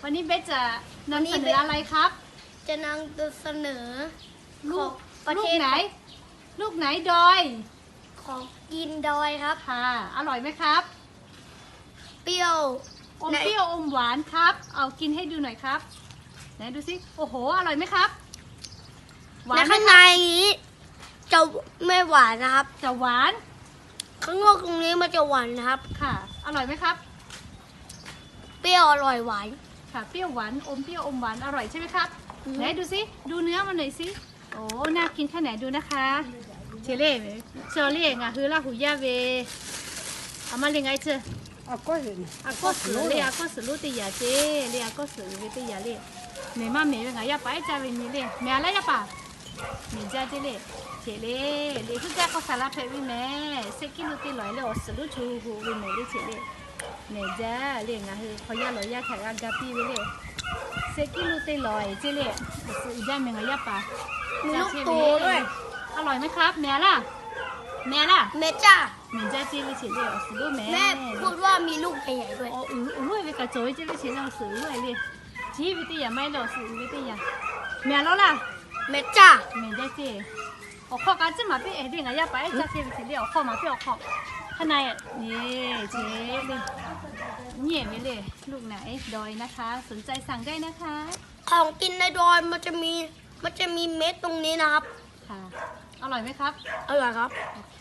วันนี้เบสจะนำเสนออะไรครับ จะนำเสนอ ลูก ของประเทศ ลูกไหน ลูกไหนดอย ของกินดอยครับ ค่ะ อร่อยไหมครับ เปรี้ยว อมเปรี้ยวอมหวานครับ เอากินให้ดูหน่อยครับ ไหนดูสิ โอ้โห อร่อยไหมครับ หวานไหมครับ ในข้างในนี้จะไม่หวานนะครับ จะหวาน ข้างนอกตรงนี้มันจะหวานนะครับ ค่ะ อร่อยไหมครับ เปรี้ยวอร่อยหวาน ค่ะ เปรี้ยวหวาน อมเปรี้ยวอมหวาน อร่อยใช่ไหมครับ อืม ไหนดูสิ ดูเนื้อมันหน่อยสิ โอ้ น่ากินแค่ไหนดูนะคะ เชเล่ เชอเล่ งาฮือลาหูย่าเว เอามาเลยไงเชอ အကွက်စု အကွက်စု လေ အကွက်စုလို့တရာ เจ้ လေ အကွက်စု เว တရာ လေ နေမမေ ငါရပါ အဲ ကြ เว မြေ လေ မဲ အလားရပါ မဲ ကြ เจ้ လေ เชเล่ လေ ခုက ကီႈသးလးဖဲ เว မဲ စဲးကံလိတ့လီၤ လေ အီၤစုလို့ ဆူဟူ เว မဲ လေ เชเล่ မဲ ကြ လေ ငါဟ ခီယႃလီၤယႃထၢၣ် ဂၤကၢ်ပံ เว လေ စဲးကံလိတ့လီၤ เชเล่ အီၤစု အီၤ ကြ မဲ ငါရပါ มีลูกโตด้วย อร่อยไหมครับ မဲ အလား မဲ အလား แม่จ้า မဲ ကြ เจ้ လေ เชเล่ အီၤစုလို့ မဲ แม่พูดว่ามีลูกใหญ่ๆด้วย အီၤ အီၤ အီၤ เว ကၢ်ကၠီ เชเล่ เชเล่ အီၤစုလို့ လေ เชเล่ เว တရာ မဲ လေ အီၤစု เว တရာ မဲ အလား แม่จ้า မဲ ကြ เช အီၤ ခီၣ်ကး เช မၤပ့ အဲ လေ ငါရပါ အဲ ကြ เช เว เชเล่ အီၤ ခီၣ်မၤပ့ အီၤ ခီၣ် ခါနၤ เชเล่ เชเล่ นี่ เชเล่ ลูกไหนดอยนะคะ สนใจสั่งได้นะคะ ของกินในดอยมันจะมี มันจะมีเม็ดตรงนี้นะครับ ค่ะ อร่อยไหมครับ อร่อยครับ โอเค